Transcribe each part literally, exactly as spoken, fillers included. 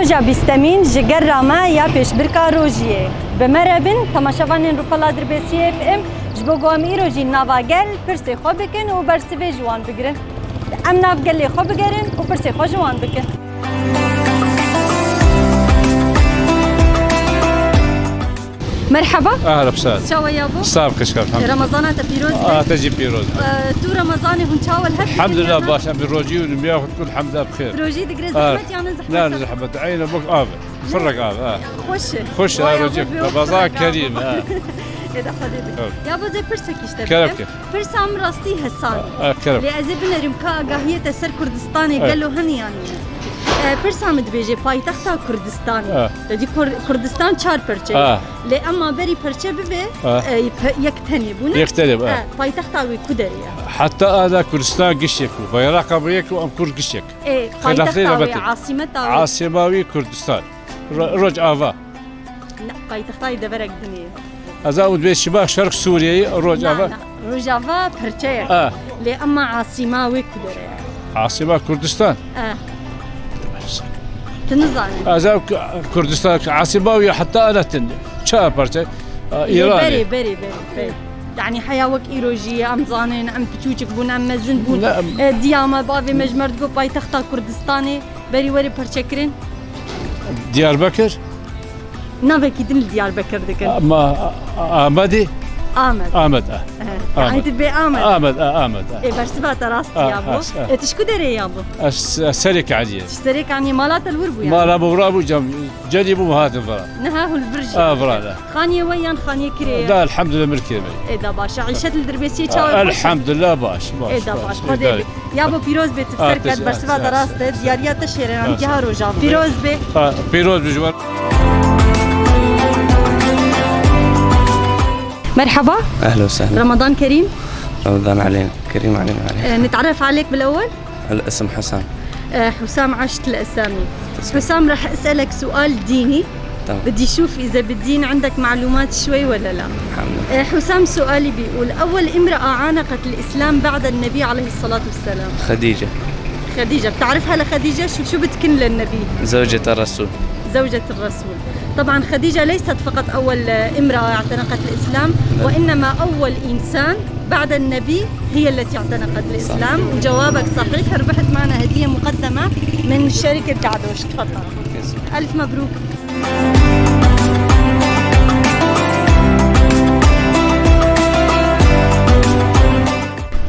Roja bîstemîn ji gera me ya pêşbirka rojiyê. Bi me re bin, temaşevanên Rûpela Dirbêsiyê F M, ji bo ku em îro jî nava gel pirsê xwe bikin û bersivê ji wan bigirin. Em nav gelê xwe bigerin û pirsê xwe ji wan bikin. Merheba. Ahla bi sahla. Çawa ya bo? Sax, xişk, elhamdulillah. Remezana te pîroz be. Ah, te jî pîroz be. Eh, tu Remezanê hûn çawa li hev dikin? Elhamdulillah, baş em bi rojî û bi xwe kul hemd bi xêr. Rojî digire, zehmet yan ne zehmet? Ne, ne zehmet. Eyne bok av. Firrek av, ha. Xweş e. Xweş e, ha, rojî. Baza kerîm, ha. Ê de Xwedê bike. Evet. Ya bo zê pirsek işte bike. Kerem ke. Pirsa min rastî hesan. Ha, kerem. Lê ez ê binerim ka agahiyê te ser Kurdistanê gelo hene yan nîne. E, pirsa min dibêje paytexta Kurdistanê. Ha. Te dî Kur-, Kurdistan çar perçe ye. Ha. Lê ema berî perçe bibe, e, pe-, yek tenê bûne. Yek tenê bû, ha. Ha, paytexta wê ku derê ye? Heta ana Kurdistan gişek bû. Bayraqa bû yek û em Kurd gişek. Ê, paytexta wê, asîmeta wê? Asîma wî Kurdistan. Ro-, Rojava. Ne, paytexta wî deverek din e. Ez û dibê şiba şerq Sûriyeyê, Rojava. Na, na, Rojava perçe ye. Ah. Lê ema asîma wê ku derê ye? Asîma Kurdistan. Ah. Tu nizanî? Ez û K-, Kurdistan, asîma wî heta ana tin. Çar perçe. Ah, Îranê. Berê, berê, berê, berê. Yanî heya wek îro jî em zanin, em piçûçik bûn, em mezin bûn. Ne, em- E, diya me, bavê me ji me re digot paytexta Kurdistanê, berî were perçekirin. Diyarbekir? Navekî din li Diyarbekir dikin. Ma, a-, Amedî? Amed. Amed, e. Ehe. Amed. Yanî tu dibê Amed. Amed, e, Amed, e. Ê, bersiva te rast ya bo. Ê, tu ji ku derê ya bo? Ez, ez Serê Kaniyê. Serê Kaniyê, mala te li wir bû ya? Mala min vira bû cem. Cenî bû hatin vira. Niha hûn li vir jî. A, vira, ne. Xaniyê we yan xaniyê kirê ye? Da, elhamdülillah, mirkê me. Ê da baş e. Îşet li Dirbêsiyê çawa xweş e? Elhamdulillah, baş, baş, Ê da baş, baş. Xwedê bê. Ya bo pîroz bê tu ser ket, bersiva te rast e. Diyariya te şêrê, em giha roja. Pîroz bê. Ha, pîroz bê ji we. Merhaba. Ehlen we sehlen. Ramadan Kerîm. Ramadan aleyna. Kerîm aleyna. E, nit'erref aleyk bil ewel? الاسم حسام. آه، حسام، عشت الأسامي. تسلم. حسام، رح أسألك سؤال ديني. تمام. بدي شوف إذا بالدين عندك معلومات شوي ولا لا. الحمد لله. آه، حسام، سؤالي بيقول، أول امرأة عانقت الإسلام بعد النبي عليه الصلاة والسلام. خديجة. خديجة، بتعرفها لخديجة؟ شو، شو بتكن للنبي؟ زوجة الرسول. زوجة الرسول. طبعًا خديجة ليست فقط أول امرأة اعتنقت الإسلام، نعم. وإنما أول إنسان بعد النبي هي التي اعتنقت الإسلام. صح. وجوابك صحيح، ربحت معنا هدية مقدمة من شركة دعدوش. تفضل. ألف مبروك.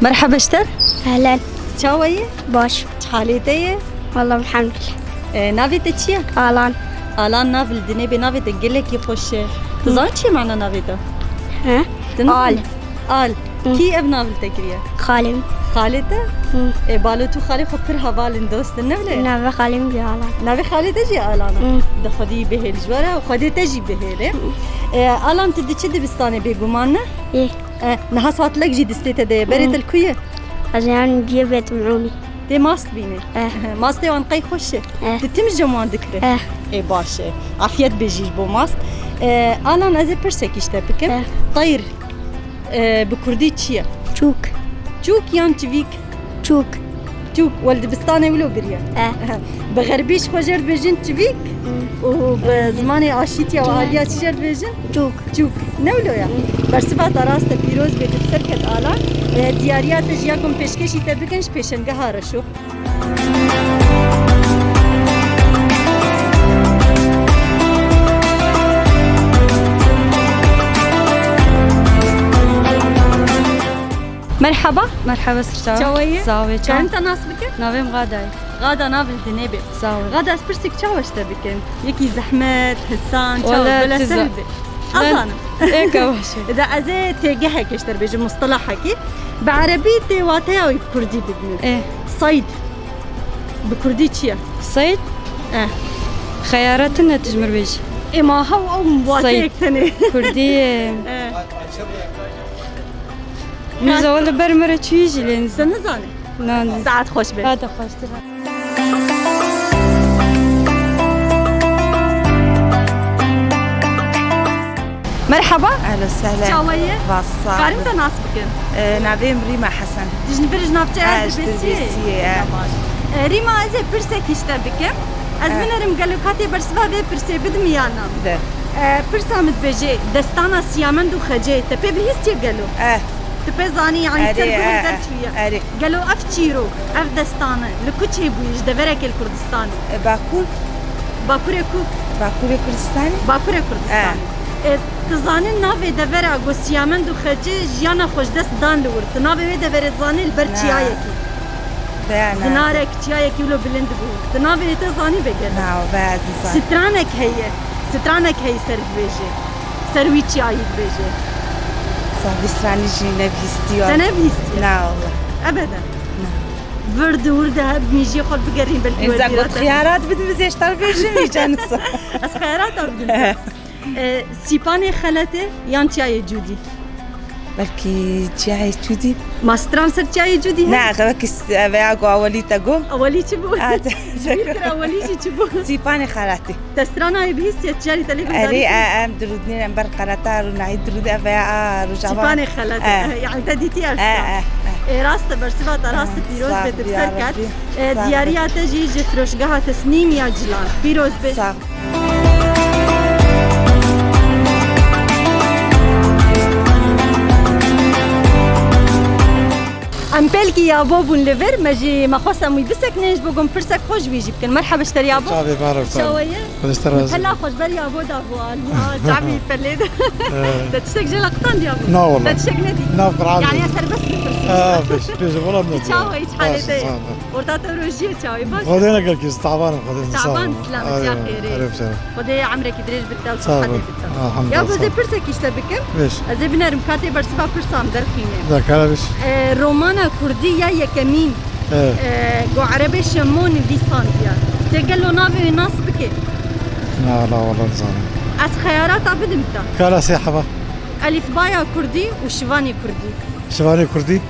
مرحبا شتر. أهلًا. Çawa yî? Baş. Çi halê te ye? Wallah, elhamdulillah. E, navê te çi ye? Alan. Alan, nav li dinê bê, navê te gelekî xweş e. Tu zanî çi ye mana navê te? He? Tu nizanî? Al. Al. Hı. Kî ev nav li te kiriye? Xalê min. Xalê te? Hı. E, balo tu xalê xwe pir hevalin dostin, ne wile? Navê xalê min jî Alan. Navê xalê te jî Alan e? Hı. De Xwedî bihêl ji we re û Xwedê te jî bihêle. Hı. E, Alan, tu di çi dibistanê bêguman ne? Yê. Eh, niha satlek jî distê te de ye. Berê te li ku ye? Ez yan diye betim ûnî. Tê mast bînê? Eh. Mastê wan qey xweş e. Eh. Tu tim ji cem wan dikire? Eh. Ê baş e. Afiyet bê jî ji bo mast. Eh, Alan, ez ê pirsekî ji te bikim. Eh. Teyr, eh, bi kurdî çi ye? Çûk. Çûk yan çivîk? Çûk. Çûk, wel dibistanê wilo biriye. Eh. Bi xerbî ji xwe jê re dibêjin çivîk û bi zimanê aşîtiya û aliya çi jê re dibêjin? Çûk. Çûk. Ne wilo ya? Bersiva te rast e, pîroz bê, tu ser ket Alan. E, diyariya te jî ya ku em pêşkêşî te bikin ji pêşengeha Reşo. Merhaba. Merhaba, sirçawa. Çawa yî? Sağ ol, çawa? Karim te nas bikin? Navê min Gada ye. Gada, nav li dinê bê. Sağ ol. Gada, ez pirsek çawa ji te bikim? Yekî zehmet, hisan, çawa, wele bela ser bê. Azanim. Êka baş e. Da ez ê têgehekê ji te re bêjim, mustilahekî. Bi erebî tê wateya wî bi kurdî bidinê. Ê. Sayd. Bi kurdî çi ye? Sayd? Eh. Xeyara tune tu ji mir bêjî. Ê ma hew ew wateyek tenê. Kurdî, e. Eh. Nizam li ber me re çûyî jî lê nizam. Te nizanî? Na, na. Saet xweş be. Hadi xweştir. Merhaba. Ehlen sehlen. Çawa ye? Vassa. Karim te nas bikin? Ee, navê min Rîma Hesen. Tu ji vir ji navçeya Dirbêsiyê? Dirbêsiyê, e. Baş. Ee, Rîma, ez ê pirsekî ji te bikim. Ez Eh. binerim gelo ka tê bersiva vê pirsê bidim ya na? De. E, pirsa min dibêje, destana Siyamend û Xecê, te pê bihîstiye gelo? Eh. Tu pê zanî, yanî Erê, ser guhê eh, derçûye. eh, erê. Gelo ev çîrok, ev destane li ku çêbûye, ji deverekê li Kurdistanê? E, Bakur. Bakurê ku? Bakurê Kurdistanê. Bakurê Kurdistanê. Eh. E, tu zanî navê devera ku Siyamend û Xecê jiyana xwe ji dest dan li wir. Tu navê wê deverê dizanî li ber Na. çiyayekî. Veya na. Zinarek, çiyayekî wilo bilind bû. Tu navê te zanî vegere. Na, ve ez nizam. Stranek heye. Stranek heye ser dibêje. Ser wî çiyayî dibêje. Zafî stranî jî nebihîstiye. Te nebihîstiye? Na, wala. Ebeden. Na. Vir di wir de hep mîjiyê xwe bigerîn, belkî Êza we got bîra te. Xiyarat bidin, ez êştar bêjim, îca nisa. Ez xeyarata bidim. E, Sîpanê Xeletê yan Çiyayê Cûdî? Belkî Çiyayê Cûdî. Ma stran ser Çiyayê Cûdî he? Ne, belkî s-, veya ku awelî te got. Awelî çi bû? Ha, te- Ji bîr kir awelî jî çi bû? Sîpanê Xeletê. Te strana wê bihîstiye, carî te lê Erê, guhdarî kir? e, em dirûdnê, em ber qereta rûnayî dirûdê veya a Rojava. Sîpanê Xeletê. E. E, yani te dîtiye ev E, stran. e, e. E, rast e, bersiva te rast e, E, pîroz sağ be, ol, tu ya ser ket. Rabbi. E, Sağ ol. Diyariya te jî ji firoşgeha Tesnîm ya Cilan. Pîroz be. Sağ ol. Em pelkî yabo bûn li vir, me jî me xwest em wî bisekinin, ji bo ku em pirsek xwe ji wî jî bikin. Merhaba ji te yabo. Çavê bar û sar. Çawa ye? Xwedê ji te razî. Pela xwe ji ber yabo da bû, a, a, çavî pelê de. Ee. Te tiştek jê le qitand yabo? Na wala. Te tiştek nedî? Na, Qur'an. Yani ya serbest bipirsin. Ha, pêş, pêş, wala ne. Çawa, hiç halê te? Baş, sağ ol. Orta te rojiyê çawa ye? Baş. Xwedê neker ki, taban, Xwedê sağ ol. Taban, selamet, ya xêrê. Erê, erê, erê. Xwedê emrekî dirêj bide û Sağ ol. Sihetê bide. Elhamdülillah, Ya sağ ol. Bozê pirsekî ji te bikim. Beş. Ez ê binerim ka tê bersiva pirsa min derxîne. Dakara beş. E, romana kurdî ya yekemîn, Evet. e, ku Erebê Şemo nivîsandiye. Tê gelo navê wê nas bike? Na, la, wala nizanim. Ez xeyarata bidim te. Kara sê heba. Elîfbaya kurdî û şivanê kurdî. Şivanê kurdî?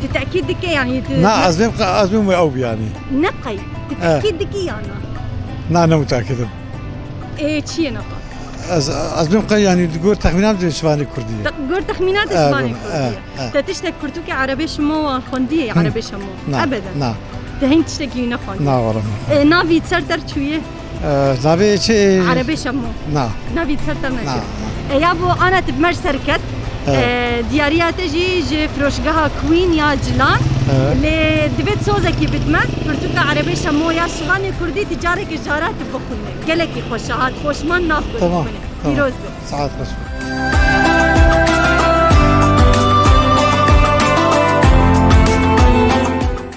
Tu tekîd dike, yani, tu Na, ez bêm, ez bêm wê ew bi, yani. Ne qey? Tu Eh. tekîd dikî ya na? Na, ne mutekîd im. Ê, çi ye naka? Ez, ez bêm qey, yani, di gor texmînan de şivanê kurdî ye. Te-, gor texmînan de Eh, şivanê bêm, kurdî ye. eh, eh. Te tiştek pirtûkê Erebê Şemo wan xwendiye, Hmm. Erebê Şemo? Na, Ebeden. na. Te hîn tiştekî wî nexwendiye? Na, wala. Ê, navî ser ter çûye? Ee, navê çi? Erebê Şemo. Na. Navî ser te Na, neçe. na. E, ya bo ana tu bi me ji ser ket. Evet. E, diyariya te jî ji firoşgeha Queen ya Cilan. Evet. Lê divê tu sozekî bidme. Pirtûka Erebê Şemo ya şivanê kurdî tu carekê jara tu bixwîne. Gelekî xweş e, hat xweşman nav Tamam, bixwîne. tamam. Pîroz be. Saet xweş.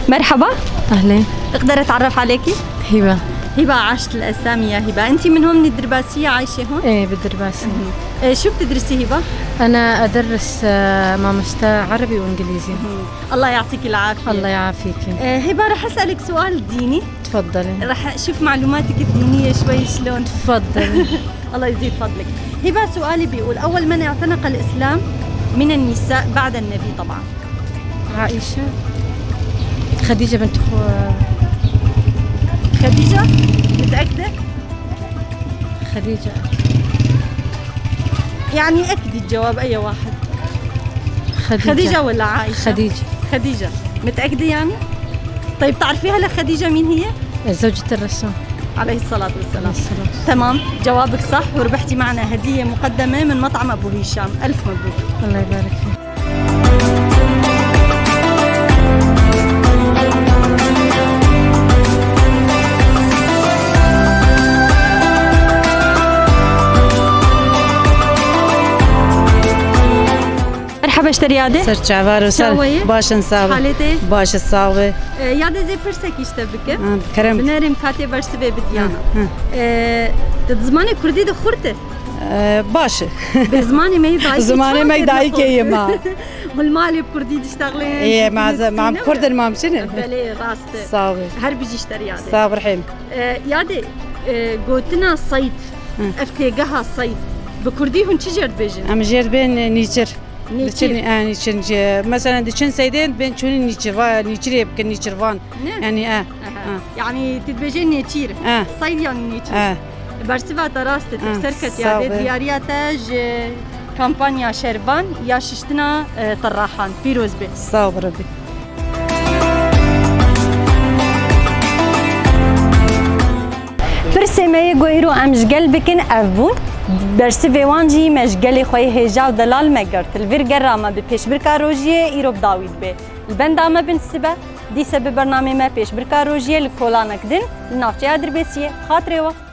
مرحبا. أهلين. أقدر أتعرف عليكي؟ هبة. هبة، عاشت الأسامي يا هبة. أنتي من هون، من الدرباسية، عايشة هون؟ إيه، بالدرباسية. مهم. إيه، شو بتدرسي هبة؟ أنا أدرس، آه، مامستة عربي وإنجليزي. مهم. الله يعطيكي العافية. الله يعافيكي. إيه، هبة، رح أسألك سؤال ديني. تفضلي. رح أشوف معلوماتك الدينية شوي شلون. تفضلي. الله يزيد فضلك. هبة، سؤالي بيقول: أول من اعتنق الإسلام من النساء بعد النبي طبعًا؟ عائشة. خديجة بنت خو- خديجة؟ متأكدة؟ خديجة. يعني أكدي الجواب، أي واحد. خديجة. خديجة ولا عائشة؟ خديجة. خديجة. متأكدة يعني؟ طيب، تعرفيها لخديجة مين هي؟ زوجة الرسول. عليه الصلاة والسلام. عليه الصلاة والسلام. تمام، جوابك صح، وربحتي معنا هدية مقدمة من مطعم أبو هشام. ألف مبروك. الله يبارك فيك. Merhaba, ji te re yade. Ser çavar û ser Çawa ye? Baş in, sağ ol. Halê te? Baş in, sağ ol. E, yade zê pirsekî ji te bikim. Ha, kerem. Binerim ka tê bersivê bidiyana. Ha, ha. E, tu di zimanê kurdî de xurt e? E, baş. Bi zimanê me yê dayikê Zimanê me yê çawa dayikê yê ma. Hûn li malê bi kurdî diştexlin? Ê, ma, ma em kurd in, ma em çi ne? Belê, rast e. Sağ ol. Her bijî ji te re yade. Sağ ol, rehim. E, yade, e, gotina seyd, Hı. ev têgeha seyd, bi kurdî hûn çi jê re dibêjin? Em jê re dibên, e, nîçir. Nêçîr. Diçin, e, nîçin, e, mesela diçin seydê, bên çûnî nîçirva-, nîçirê bikin, nîçirvan. Ne? Yani, e, Aha. e. Yani, tu dibêjê nêçîr. E. Seyd yani nêçîr. E. Bersiva te rast e, tu E, ser ketiya sağ dê ol. Diyariya te ji kampanya şervan ya şiştina, e, tirahan. Pîroz be. Sağ ol, Rabbi. Pirsê me yê ku îro em ji gel bikin ev bûn. Bersivê wan jî me ji gelê xwe yê hêja û delal me girt. Li vir gera me bi pêşbirka rojiyê îro bi dawî dibe. Li benda me bin sibe, dîse bi bernamê me pêşbirka rojiyê li kolanek din li navçeya Dirbêsiyê. Xatirê we.